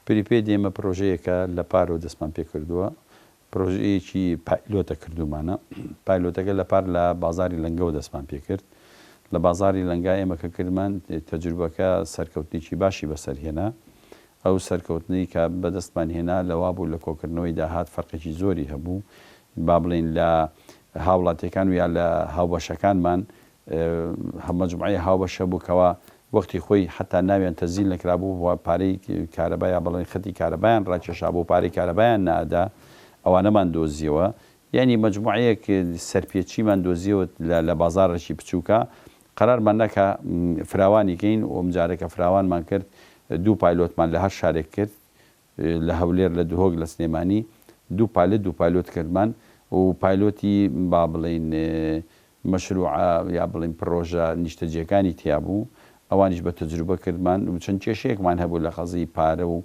Prepaid ئێمە پرۆژەیەکە لە پارەوە دەستمان پێکردووە، پرۆژەیەکی پایلۆتە کردوومانە، پایلۆتەکە لە پار لە بازاری لەنگەوە دەستمان پێکرد، لە بازاری لەنگا ئێمە کە کردمان تەجروبەکە سەرکەوتنێکی باشی بەسەر هێنا، ئەو سەرکەوتنەی کە بەدەستمان هێنا لەوە بوو لە کۆکردنەوەی داهات فەرقێکی زۆری هەبوو، با بڵێین لە هاوڵاتیەکان و یا لە هاوبەشەکانمان مەجموعەی هاوبەش هەبوو کەوا وەختی خۆی حەتا ناویان تەسجیل نەکرابوو و پارەی کارەبا یا بڵێن خەتی کارەبایان ڕاکێشابوو و پارەی کارەبایان نەئەدا ئەوانەمان دۆزیەوە یانی مەجموعەیەک سەرپێچیمان دۆزیەوە لە بازاڕێکی بچووکا قەرارمان نا کە فراوانی کەین و ئەمجارە کە فراوانمان کرد دوو پایلۆتمان لە هەر شارێک کرد لە هەولێر لە دهۆک لە سلێمانی دوو پالت دوو پایلۆت کردمان و پایلۆتی با بڵێین مەشروعە یا بڵێین پڕۆژە نیشتەجێکانی تیا بوو ئەوانیش بە تەجروبە کردمان و چەند کێشەیەکمان هەبوو لە قەزیی پارە و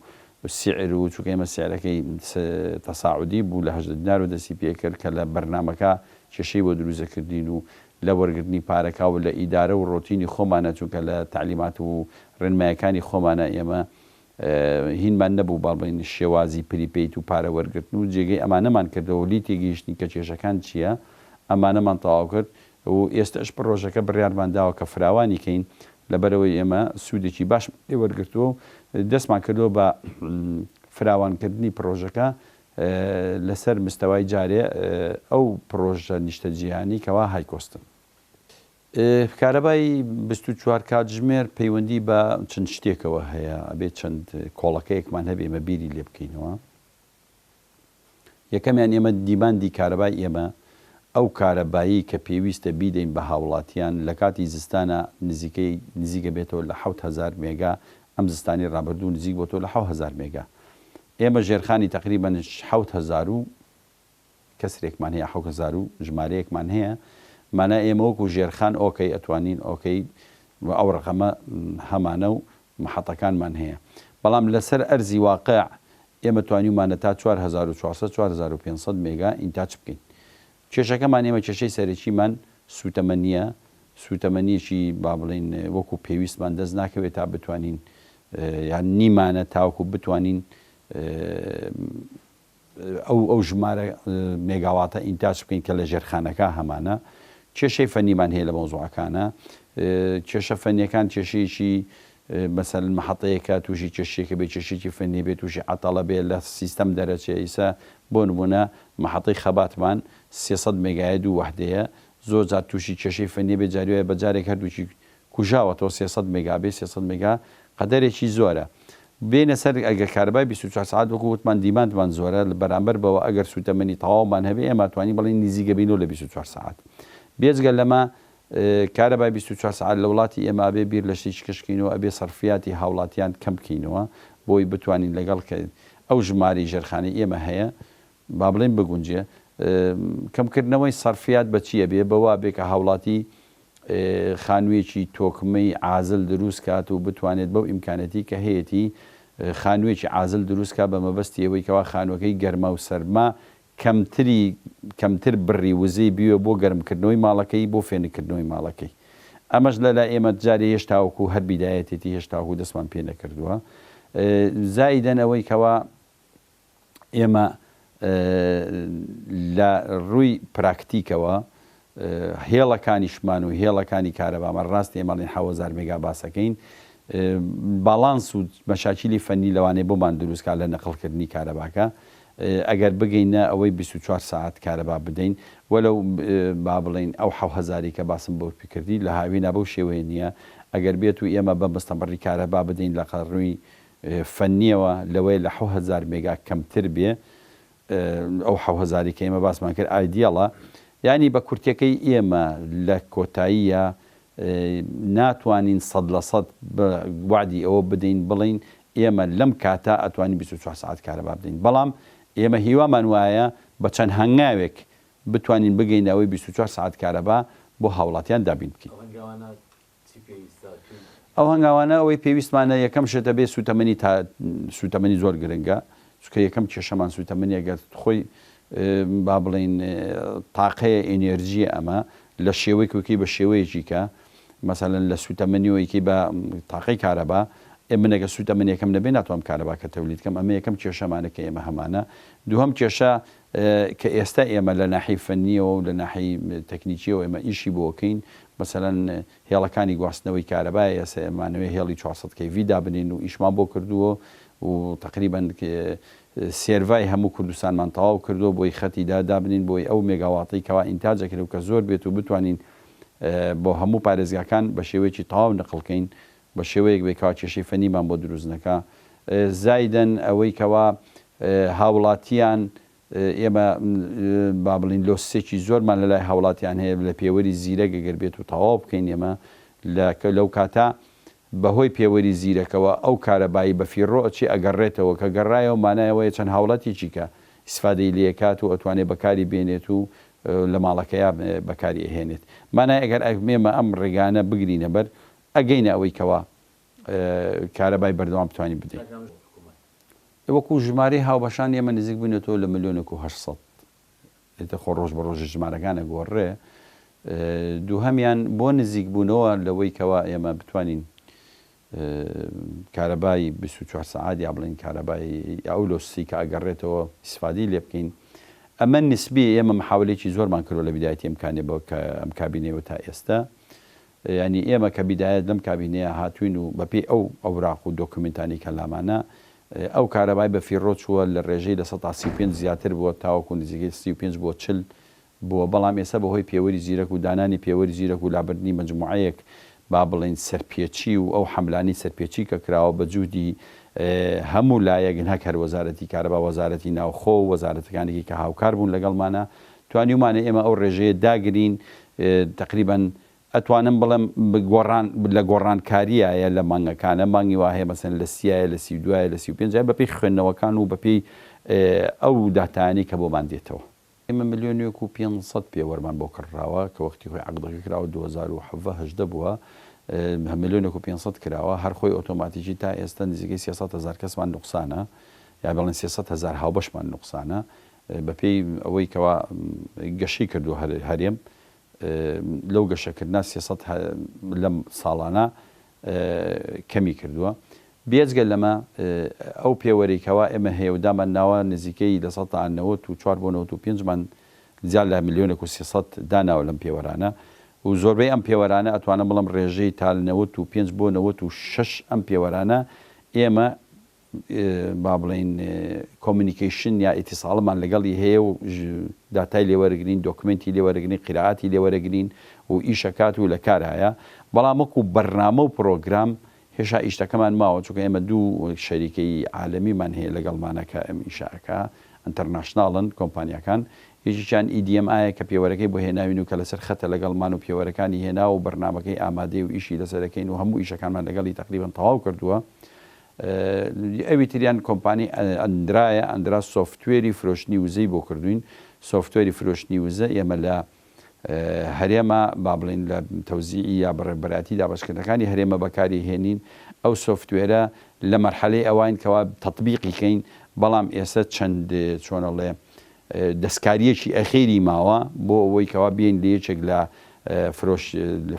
سعر و چونکە ئێمە سعرەکەی تەساعودی بوو لە 18 دینارەوە دەستی پێکرد کە لە بەرنامەکە کێشەی بۆ دروست دەکردین و لە وەرگرتنی پارەکە و لە ئیدارە و ڕۆتینی خۆمانە چونکە لە تەعلیمات و ڕێنمایەکانی خۆمانە ئێمە هینمان نەبوو با بڵێین شێوازی prepaid و پارە وەرگرتن و جێگەی ئەمانەمان کردەوە و لێی تێگەیشتین کە کێشەکان چییە ئەمانەمان تەواو کرد و ئێستەش پڕۆژەکە بڕیارمان داوە کە فراوانی کەین لەبەرئەوەی ئێمە سوودێکی باشمان لێ وەرگرتووە و دەستمان کردووە بە فراوانکردنی پڕۆژەکە لەسەر مستەوای جارێ ئەو پڕۆژە نیشتەجێیانەی کەوا high cost ن. کارەبای 24 کاتژمێر پەیوەندی بە چەند شتێکەوە هەیە، ئەبێ چەند کۆڵەکەیەکمان هەبێ ئێمە بیری لێ بکەینەوە. یەکەمیان ئێمە demand ی کارەبای ئێمە ئەو کارەبایی کە پێویستە بیدەین بە هاوڵاتیان لە کاتی زستانە نزیکەی نزیکە بێتەوە لە 7000 مێگا ئەم زستانی ڕابردوو نزیک بۆتەوە لە 7000 مێگا ئێمە ژێرخانی تقریبا 7000 و کەسرێکمان هەیە 7000 و ژمارەیەکمان هەیە مانای ئێمە وەکو ژێرخان okay ئەتوانین okay و ئەو ڕەقەمە هەمانە و محەتەکانمان هەیە بەڵام لەسەر ئەرزی واقع ئێمە توانیومانە تا 4400 4500 مێگا ئینتاج بکەین کێشەکەمان ئێمە کێشەی سەرەکیمان سوتەمەنیە سوتەمەنیەکی با بڵێین وەکو پێویستمان دەست ناکەوێت تا بتوانین یان نیمانە تاوەکو بتوانین ئەو ئەو ژمارە مێگاواتە ئینتاج بکەین کە لە ژێرخانەکە هەمانە. کێشەی فەنیمان هەیە لە مەوزوعەکانە. کێشە فەنیەکان کێشەیەکی مەسەلەن مەحەتەیەکە تووشی کێشەیەکە بێ کێشەیەکی فەنی بێ تووشی عەتەڵە بێ لە سیستەم دەرەچێ ئیسە بۆ نموونە مەحەتەی خەباتمان 300 مێگایە دوو وەحدەیە زۆر جار تووشی کێشەی فەنی بێ جاری وایە بە جارێک هەردووکی کوژاوەتەوە 300 مێگا بێ 300 مێگا قەدەرێکی زۆرە بێینە سەر ئەگەر کارەبای 24 سەعات وەکو وتمان demand مان زۆرە بەرامبەر بەوە ئەگەر سوتەمەنی تەواومان هەبێ ئێمە توانین بڵێین نزیکە بینەوە لە 24 سەعات بێجگە لەمە کارەبای 24 سەعات لە وڵاتی ئێمە ئەبێ بیر لە شتێکی کەش بکەینەوە ئەبێ سەرفیاتی هاوڵاتیان کەم بکەینەوە بۆی بتوانین لەگەڵ کە ئەو ژمارەی ژێرخانەی ئێمە هەیە با بڵێین بگونجێ کەمکردنەوەی سەرفیات بە چی ئەبێ بەوە بێ کە هاوڵاتی خانوویەکی تۆکمەی عازل دروست کات و بتوانێت بەو ئیمکانەتی کە هەیەتی خانوویەکی عازل دروست کا بە مەبەستی ئەوەی کەوا خانووەکەی گەرما و سەرما کەمتری کەمتر بڕی وزەی بوێ بۆ گەرمکردنەوەی ماڵەکەی بۆ فێنککردنەوەی ماڵەکەی ئەمەش لە لای ئێمە جارێ هێشتاوەکو هەر بیدایەتێتی هێشتاوەکو دەستمان پێ نەکردووە زائیدەن ئەوەی کەوا ئێمە لە ڕووی پراکتیکەوە هێڵەکانیشمان و هێڵەکانی کارەبامان ڕاست ئێمە ئەڵێن 7000 مێگا باسەکەین باڵانس و مەشاکیلی فەنی لەوانەیە بۆمان دروست کا لە نەقڵکردنی کارەباکە ئەگەر بگەینە ئەوەی 24 ساعت کارەبا بدەین وەلو با بڵێین ئەو 7000 کە باسم بۆ پێکردی لە هاوینا بەو شێوەیە نییە ئەگەر بێت و ئێمە بە مستەمڕی کارەبا بدەین لە ڕووی فەنیەوە لەوەیە لە 7000 مێگا کەمتر بێ ئەو حەو هەزاری کە ئێمە باسمان کرد ideal ە یانی بە کورتەکەی ئێمە لە کۆتاییە ناتوانین سەد لە سەد وەعدی ئەوە بدەین بڵین ئێمە لەم کاتە ئەتوانین 24 سەعات کارەبا بدەین بەڵام ئێمە هیوامان وایە بە چەند هەنگاوێک بتوانین بگەینە ئەوەی 24 سەعات کارەبا بۆ هاوڵاتیان دابین بکەین. ئەو هەنگاوانە ئەوەی پێویستمانە یەکەم شت ئەبێ سوتەمەنی تا سوتەمەنی زۆر گرنگە چونکە یەکەم کێشەمان سوتەمەنی ئەگەر خۆی با بڵین تاقەیە ئێنێرجیە ئەمە لە شێوەی کوکی بە شێوەیەکی کە مەسەلەن لە سوتەمەنیەوەیکی بە تاقەی کارەبا. ئێ من ئەگەر سووتەمەنیەکەم نەبێ ناتوانم کارەباکە تەولید کەم، ئەمە یەکەم کێشەمانە کە ئێمە هەمانە. دووهەم کێشە کە ئێستا ئێمە لە ناحیەی فەنییەوە و لە ناحیەی تەکنیکییەوە ئێمە ئیشی بۆ ئەکەین، مەسەلەن هێڵەکانی گواستنەوەی کارەبایە، ئێستا ئەمانەوێ هێڵی 400 کەی ڤی دابنێین و ئیشمان بۆ کردووە و تەقریبەن سێرڤای هەموو کوردستانمان تەواو کردووە بۆی خەتی دا دابنێین بۆی ئەو مێگاواطەی کەوا ئینتاج ئەکرێ و کە زۆر بێت و بتوانین بۆ هەموو پارێزگاکان بە شێوەیەکی تەواو نقڵ کەین بە شێوەیەک بێ کەوا کێشەی فەنیمان بۆ دروست نەکا زایدەن ئەوەی کەوا هاوڵاتیان ئێمە با بڵین لۆسێکی زۆرمان لە لای هاوڵاتیان هەیە لە پێوەری زیرەک ئەگەر بێت و تەواو بکەین ئێمە لە لەو کاتە بەهۆی پێوەری زیرەکەوە ئەو کارەبایی بە فیڕۆ ئەچێ ئەگەڕێتەوە کە گەڕایەوە مانای ئەوەیە چەند هاوڵاتیەکی کە ئیسفادەی لێکات و ئەتوانێ بەکاری بێنێت و لە ماڵەکەیا بەکاری ئەهێنێت مانای ئەگەر ئێمە ئەم ڕێگانە بگرینە بەر ئەگەینە ئەوەی کەوا کارەبای بەردەوام بتوانین بدەین. وەکو ژمارەی هاوبەشان ئێمە نزیک بووینەتەوە لە ملیۆنێک و 800 ئیتر خۆ ڕۆژ بە ڕۆژ ژمارەکان ئەگۆڕێ. دووهەمیان بۆ نزیک بوونەوە لەوەی کەوا ئێمە بتوانین کارەبای 24 سەعات یا بڵێین کارەبای ئەو لۆستی کە ئەگەڕێتەوە ئیسفادەی لێ بکەین ئەمە نسبی ئێمە محاولەیەکی زۆرمان کردوە لە بیدایەتی ئەم کانێ بۆ ئەم کابینەیەوە تا ئێستا یانی ئێمە کە بیدایەت لەم کابینەیە هاتووین و بەپێی ئەو ئەوراق و دۆکومێنتانەی کە لامانە ئەو کارەبای بە فیڕۆ چووە لە ڕێژەی 35% زیاتر بووە تاوەکو نزیکەی 35 بۆ 40 بووە بەڵام ئێستا بەهۆی پێوەری زیرەک و دانانی پێوەری زیرەک و لابردنی مەجموعەیەک با بڵێین سەرپێچی و ئەو حەملانەی سەرپێچی کە کراوە بە جوهدی هەموو لایەک نەک هەر وەزارەتی کارەبا وەزارەتی ناوخۆ و وەزارەتەکانێکی کە هاوکار بوون لەگەڵمانا توانیومانە ئێمە ئەو ڕێژەیە داگرین تەقریبەن ئەتوانم بڵێم گۆڕان لە گۆڕانکاریایە لە مانگەکانە مانگی وا هەیە مەسەن لە سیایە لە 32 لە 35 بەپێی خوێندنەوەکان و بەپێی ئەو داتایانەی کە بۆمان دێتەوە. ئێمە ملیۆنێک و 500 پێوەرمان بۆ کڕراوە کە وەختی خۆی عەقدەکە کراوە 2017 18 بووە ملیۆنێک و 500 کراوە هەر خۆی ئۆتۆماتیکی تا ئێستا نزیکەی 300 هەزار کەسمان نوقسانە یا بڵێن 300 هەزار هاوبەشمان نوقسانە بەپێی ئەوەی کەوا گەشەی کردووە هەرێم لەو گەشەکردنە 300 لەم ساڵانە کەمی کردووە. بێجگە لەمە ئەو پێوەرەی کەوا ئێمە هەیە و دامان ناوە نزیکەی 94% بۆ 95 مان زیاد لە ملیۆنێک و 300 داناوە لەم پێوەرانە و زۆربەی ئەم پێوەرانە ئەتوانم بڵێم ڕێژەی تا 95 بۆ 96 ئەم پێوەرانە ئێمە با بڵێین communication یا ئیتیساڵمان لەگەڵی هەیە و داتای لێ وەرگرین، دۆکمێنتی لێ وەرگرین، قیرائاتی لێ وەرەگرین و ئیشەکات و لە کارایە، بەڵام وەکو بەرنامە و پرۆگرام هێشا ئیشتەکەمان ماوە، چونکە ئێمە دوو شەریکەی عالەمیمان هەیە لەگەڵمانە کە ئەم ئیشە ئەکا، international ن کۆمپانیاکان، یەکێکیان EDMI یە کە پێوەرەکەی بۆ هێناوین و کە لەسەر خەتە لەگەڵمان و پێوەرەکانی هێناوە و بەرنامەکەی ئامادەیە و ئیشی لەسەر ئەکەین و هەموو ئیشەکانمان لەگەڵی تەقریبەن تەواو کردووە. ئەوی تریان کۆمپانی ئەندرایە، ئەندرا سۆفتوێری فرۆشتنی وزەی بۆ کردوین، سۆفتوێری فرۆشتنی وزە ئێمە لە هەرێمە با بڵێین لە تەوزیعی یا بەڕێوەبەرایەتی دابەشکردنەکانی هەرێمە بەکاری هێنین، ئەو سۆفتوێرە لە مەرحەلەی ئەواین کەوا تەتبیقی کەین، بەڵام ئێستا چەند چۆنەڵێ دەستکارییەکی ئەخیری ماوە بۆ ئەوەی کەوا بێین لە یەکێک لە فرۆش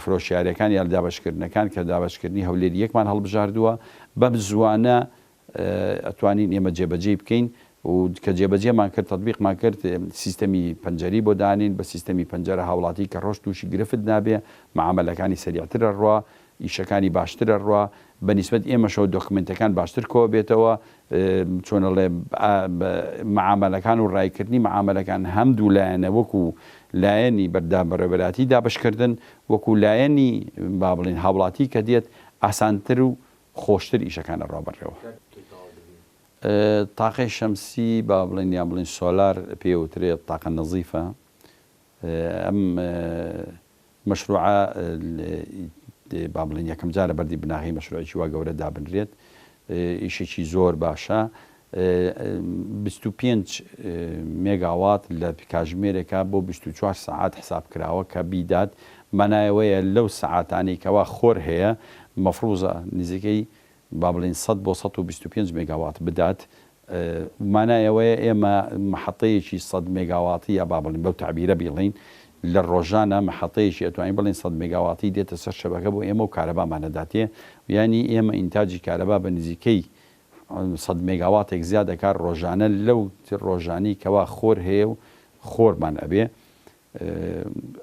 فرۆشیارەکان یا دابەشکردنەکان کە دابەشکردنی هەولێر یەکمان هەڵبژاردووە بەم زووانە ئەتوانین ئێمە جێبەجێی بکەین و کە جێبەجێمان کرد تەتبیقمان کرد سیستەمی پەنجەری بۆ دانین بە سیستەمی پەنجەرە هاوڵاتی کە ڕۆژ تووشی گرفت نابێ معامەلەکانی سەریعتر ئەڕوا ئیشەکانی باشتر ئەڕوا بە نیسبەت ئێمەشەوە دۆکمێنتەکان باشتر کۆبێتەوە چۆن ئەڵێ معامەلەکان و ڕایکردنی معامەلەکان هەم دوو لایەنە وەکو لایەنی بەردا بەڕێوەبەرایەتی دابەشکردن وەکو لایەنی با بڵێین هاوڵاتی کە دێت ئاسانتر و خۆشتر ئیشەکان ئەڕوا بەڕێوە. تاقەی شەمسی با بڵێین یان بڵێین سۆلار پێی ئەوترێت تاقە نەزیفە ئەم مەشروعە با بڵێین یەکەم جارە بەردی بناغەی مەشروعێکی وا گەورە دابنرێت، ئیشێکی زۆر باشە. 25 مێگاوات لە کاژمێرێکا بۆ 24 سەعات حساب کراوە کە بیدات، مانای ئەوەیە لەو سەعاتانەی کەوا خۆر هەیە مەفروزە نزیکەی با بڵێین 100 بۆ 125 مێگاوات بدات، مانای ئەوەیە ئێمە مەحەتەیەکی 100 مێگاواتی یا با بڵێین بەو تەعبیرە بیڵێین. لە ڕۆژانە مەحەتەیەکی ئەتوانین بڵێین سەد مێگاواتی دێتە سەر شەبەکە بۆ ئێمە و کارەبامان ئەداتێ یانی ئێمە ئینتاجی کارەبا بە نزیکەی سەد مێگاواتێک زیاد ئەکات ڕۆژانە لەو ڕۆژانەی کەوا خۆر هەیە و خۆرمان ئەبێ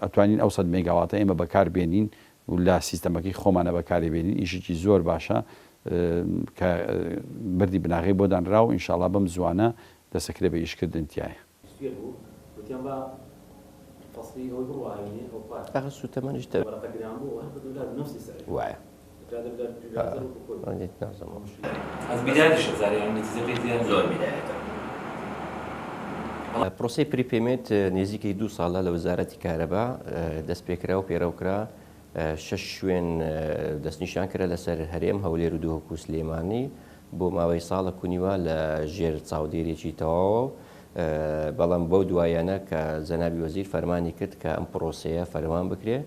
ئەتوانین ئەو سەد مێگاواتە ئێمە بەکار بێنین و لە سیستەمەکەی خۆمانە بەکاری بێنین ئیشێکی زۆر باشە کە بەردی بناغەی بۆ دانرا و ئینشاڵا بەم زووانە دەسەکرێ بە ئیشکردن تیایە. 21 بوو وتیان با فەسڵی ئەوەی بڕوا هەوینێ ئەو پار ئاخر سوتەمەنیش تە وەرەقە گران بوو هەر بە دۆلار بوو نەفسی سعری وایە کرا دە دۆلار دۆلار زەر وەکو خۆی بوو. ئەوەندەی نازانم ئەو شتە. ئەز بیدایەتیشە جارێ یانی نەتیجەکەی دیار زۆر بیدایەتە. پرۆسەی prepayment نێزیکەی دوو ساڵە لە وەزارەتی کارەبا دەستپێکرا و پەیڕەوکرا، شەش شوێن دەستنیشان کرا لەسەر هەرێم، هەولێر و دهۆک و سلێمانی بۆ ماوەی ساڵێک و نیوە لە ژێر چاودێریەکی تەواوە و بەڵام بەو دوایانە کە جەنابی وەزیر فەرمانی کرد کە ئەم پرۆسەیە فەرمان بکرێ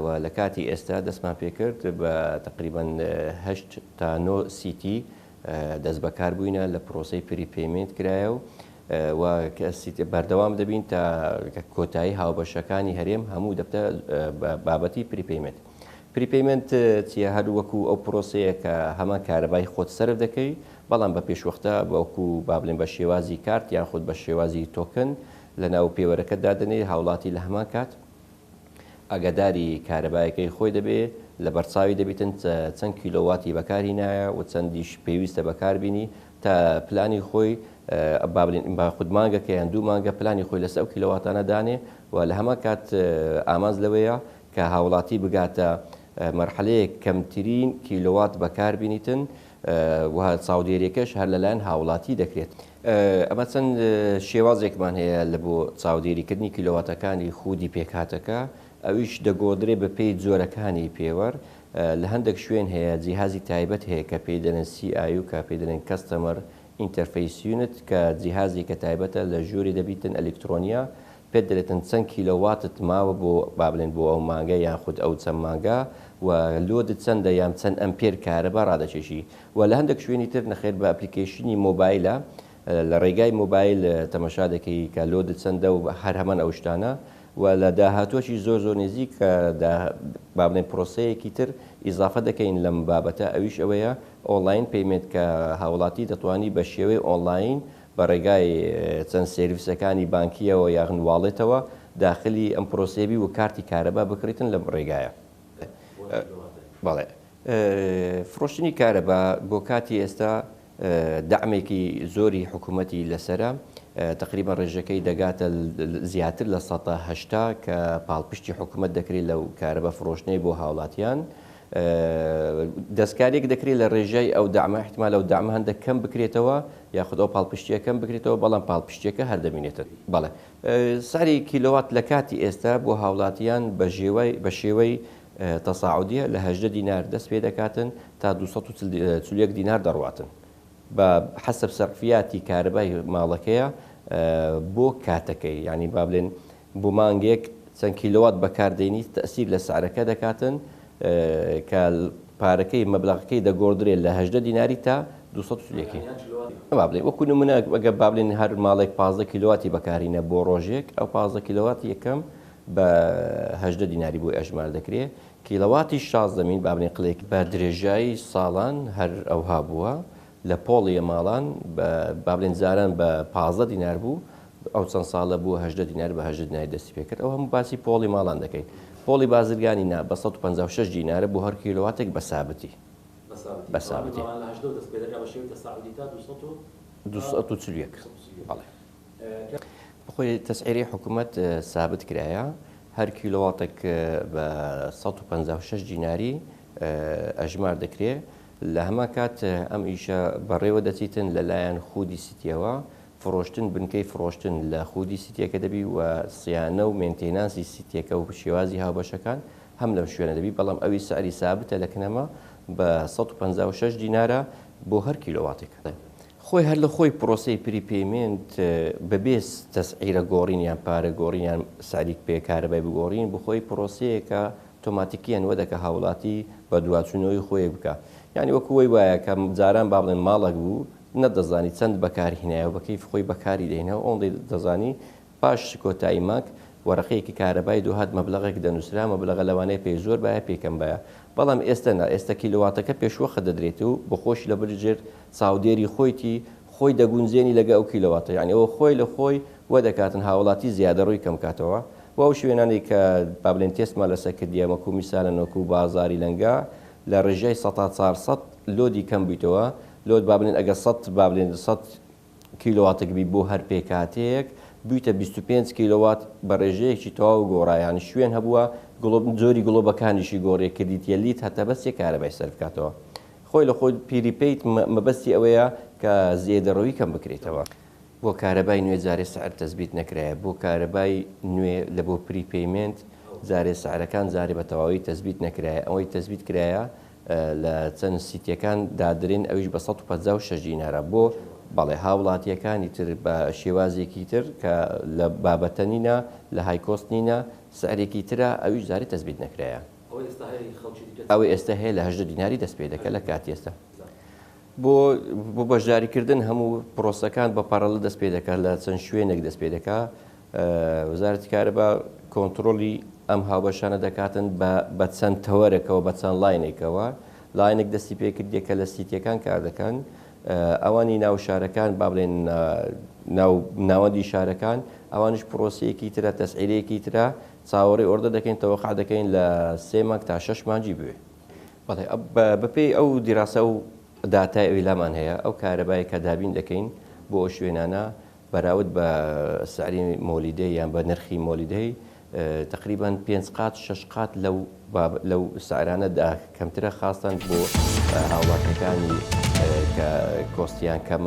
و لە کاتی ئێستا دەستمان پێکرد بە تقریبان هەشت تا نۆ city دەستبەکار بووینە لە پرۆسەی prepayment کرایە و و بەردەوام دەبین تا کۆتایی هاوبەشەکانی هەرێم هەموو دەبتە بابەتی prepayment. Prepayment چیە؟ هەر وەکو ئەو پرۆسەیە کە هەمان کارەبای خۆت سەرف دەکەی بەڵام بە پێشوەختە وەکو با بڵێن بە شێوازی کارت یان خود بە شێوازی token لەناو پێوەرەکەت دادەنێی هاوڵاتی لە هەمان کات ئاگاداری کارەبایەکەی خۆی دەبێ لەبەرچاوی دەبیتن چەند کیلۆواتی بەکارهینایە و چەندیش پێویستە بەکاربینی تا پلانی خۆی با بڵێین با خود مانگەکە یان دوو مانگە پلانی خۆی لەسەر ئەو کیلۆواتانە دانێ و لە هەمان کات ئامانج لەوەیە کە هاوڵاتی بگاتە مەرحەلەیەک کەمترین کیلۆوات بەکاربینیتن و چاودێریەکەش هەر لەلایەن هاوڵاتی دەکرێت. ئەمە چەند شێوازێکمان هەیە لە بۆ چاودێریکردنی کیلۆواتەکانی خودی پێکهاتەکە، ئەویش دەگۆڕدرێت بەپێی جۆرەکانی پێوەر، لە هەندێک شوێن هەیە جیهازی تایبەت هەیە کە پێی دەلێن CIU کە پێی دەلێن Customer Interface Unit کە جیهازێکە تایبەتە لە ژوورێ دەبیتن ئەلیکترۆنیە پێت دەلێتن چەند کیلۆواتت ماوە بۆ با بلێن بۆ ئەو مانگە یان خود ئەو چەند مانگە و load ت چەندە یان چەند ئەمپێر کارەبا ڕادەکێشی و لە هەندێک شوێنی تر نەخێر بە application ی مۆبایلە لە ڕێگای مۆبایل تەمەشا دەکەی کە load ت چەندە و هەر هەمان ئەو شتانە و لە داهاتووەکی زۆر زۆر نزیک دا با بڵێین پرۆسەیەکی تر ئیزافە دەکەین لەم بابەتە ئەویش ئەوەیە online payment کە هاوڵاتی دەتوانی بە شێوەی ئۆنلاین بە ڕێگای چەند سێرڤیسەکانی بانکییەوە یاخن wallet ەوە داخلی ئەم پرۆسەیە بی و کارتی کارەبا بکڕیتن لەم ڕێگایە. بەڵێ فرۆشتنی کارەبا بۆ کاتی ئێستا دەعمێکی زۆری حکوومەتی لەسەرە تقریبا ڕێژەکەی دەگاتە زیاتر لە 80% کە پاڵپشتی حکوومەت دەکرێت لەو کارەبا فرۆشتنەی بۆ هاوڵاتیان دەستکاریەک دەکرێت لە ڕێژای ئەو دەعمە احتمال ئەو دەعمە هەندێک کەم بکرێتەوە یاخود ئەو پاڵپشتیە کەم بکرێتەوە بەڵام پاڵپشتیەکە هەر دەمینێتن بەڵێ سعری کیلۆوات لە کاتی ئێستا بۆ هاوڵاتیان بە ژێوای بە شێوەی تەساعودیە لە 18 دینار دەست پێ دەکاتن تا 241 دینار دەڕواتن بە حەسەب سەرفیاتی کارەبای ماڵەکەیە بۆ کاتەکەی یعنی با بلێن بۆ مانگێک چەند کیلۆوات بەکار دێنیت تەئسیر لە سعرەکە دەکاتن کە پارەکەی مەبلەغەکەی دەگۆڕدرێت لە 18 دیناری تا 241 با بڵێین وەکو نمونە ئەگەر با بڵێین هەر ماڵێک 15 کیلۆواتی بەکارینە بۆ ڕۆژێک ئەو 15 کیلۆواتی یەکەم بە 18 دیناری بۆی ئەژمار دەکرێ کیلۆواتی 16 مین با بڵێین قلێک بە درێژایی ساڵان هەر ئەوها بووە لە پۆڵی ماڵان بە با بڵێین جاران بە 15 دینار بوو ئەو چەند ساڵە بووە 18 دینار بە 18 دیناری دەستی پێکرد ئەو هەموو باسی پۆڵی ماڵان دەکەین پۆڵی بازرگانی نا بە 156 دینارە بۆ هەر کیلۆواتێک بە سابتی بە سابتی 241 بەڵێ بەخۆی تەسعیری حکوومەت سابت کرایە هەر کیلۆواتێک بە 156 دیناری ئەژمار دەکرێ لە هەمان کات ئەم ئیشە بەڕێوە دەچیتن لە لایەن خودی سیتیەوە، فڕۆشتن بنکەی فڕۆشتن لە خودی سیتیەکە دەبی و صیانە و maintenance ی سیتیەکە و شێوازی هاوبەشەکان هەم لەم شوێنە دەبی بەڵام ئەوی سعری سابتە لە کنەمە بە 156 دینارە بۆ هەر کیلۆواتێک. خۆی هەر لە خۆی پرۆسەی prepayment بەبێ تەسعیرە گۆڕین یان پارە گۆڕین یان سعری پێ کارەبای بگۆڕین بخۆی پرۆسەیەکە تۆماتیکیەن وە دەکا هاوڵاتی بەدواچونەوەی خۆی بکا یانی وەکو وەی وایە کە جاران با بڵێن ماڵەک بوو نەتدەزانی چەند بەکار هینایە و بە کەیف خۆی بەکاری دەهینا و ئەوەندەی دەزانی پاش کۆتایی مانگ وەرەقەیەکی کارەبای دۆهات مەبلەغێک دەنووسرا مەبلەغە لەوانەیە پێی زۆر بایە پێی کەم بایە بەڵام ئێستە نا ئێستە کیلۆواتەکە پێشوەخت دەدرێت و بۆخۆشی لە بەر ژێر چاودێری خۆیتی خۆی دەگونجێنی لەگە ئەو کیلۆواتە یانی ئەوە خۆی لە خۆی وە دەکاتن هاوڵاتی زیادەڕۆی کەم کاتەوە و ئەو شوێنانەی کە با بڵێن تێستمان لەسەر کردیە وەکو میسالەن وەکو بازاری لەنگە لە ڕێژای سەتا 400 load ی کەم بویتەوە load با بڵێن ئەگەر سەد با بڵێن سەد کیلۆواتێک بی بۆ هەر پێکهاتەیەک بویتە 25 کیلۆوات بە ڕێژەیەکی تەواو گۆڕا یانی شوێن هەبووە گڵۆپ جۆری گڵۆبەکانیشی گۆڕیە کردیتیە LED هەتا بەسیە کارەبای سەرف کاتەوە خۆی لە خۆی prepaid مەبەستی ئەوەیە کە زێدەڕەوی کەم بکرێتەوە. بۆ کارەبای نوێ جارێ سعر تەسبیت نەکرایە بۆ کارەبای نوێ لە بۆ prepayment جارێ سعرەکان جارێ بە تەواوی تەسبیت نەکرایە ئەوەی تەسبیت کرایە لە چەند سیتیەکان دادرێن ئەویش بە 156 دینارە بۆ بەڵێ هاوڵاتیەکانی تر بە شێوازێکی تر کە لە بابەتە نینە لە high cost نینە سعرێکی ترە ئەویش جارێ تەسبیت نەکرایە. ئەوەی ئێستا هەیە لە 18 دیناری دەست پێ دەکات لە کاتی ئێستا. بۆ بۆ بەشداریکردن هەموو پرۆسەکان بە parallel دەست پێ دەکات لە چەند شوێنێک دەست پێ دەکات وەزارەتی کارەبا کۆنتڕۆڵی ئەم هاوبەشانە دەکاتن بە بە چەند تەوەرێکەوە بە چەند line ێکەوە line ێک دەستی پێکردیە کە لە سیتیەکان کار دەکەن ئەوانی ناو شارەکان با بڵێن ناو ناوەندی شارەکان ئەوانیش پرۆسەیەکی ترە تەسعیرەیەکی ترە چاوەڕێی order دەکەین تەوەقع دەکەین لە سێ مانگ تا شەش مانگی بوێ. بەڵێ بەپێی ئەو دیراسە و داتای ئەوی لامان هەیە ئەو کارەبای کە دابین دەکەین بۆ ئەو شوێنانە بەراورد بە سعری مۆلیدەی یان بە نرخی مۆلیدەی تقریبا پێنج قات شەش قات لەو لەو سعرانە دا کەمترە خاستان بۆ هاوڵاتیەکانی کە cost یان کەمە.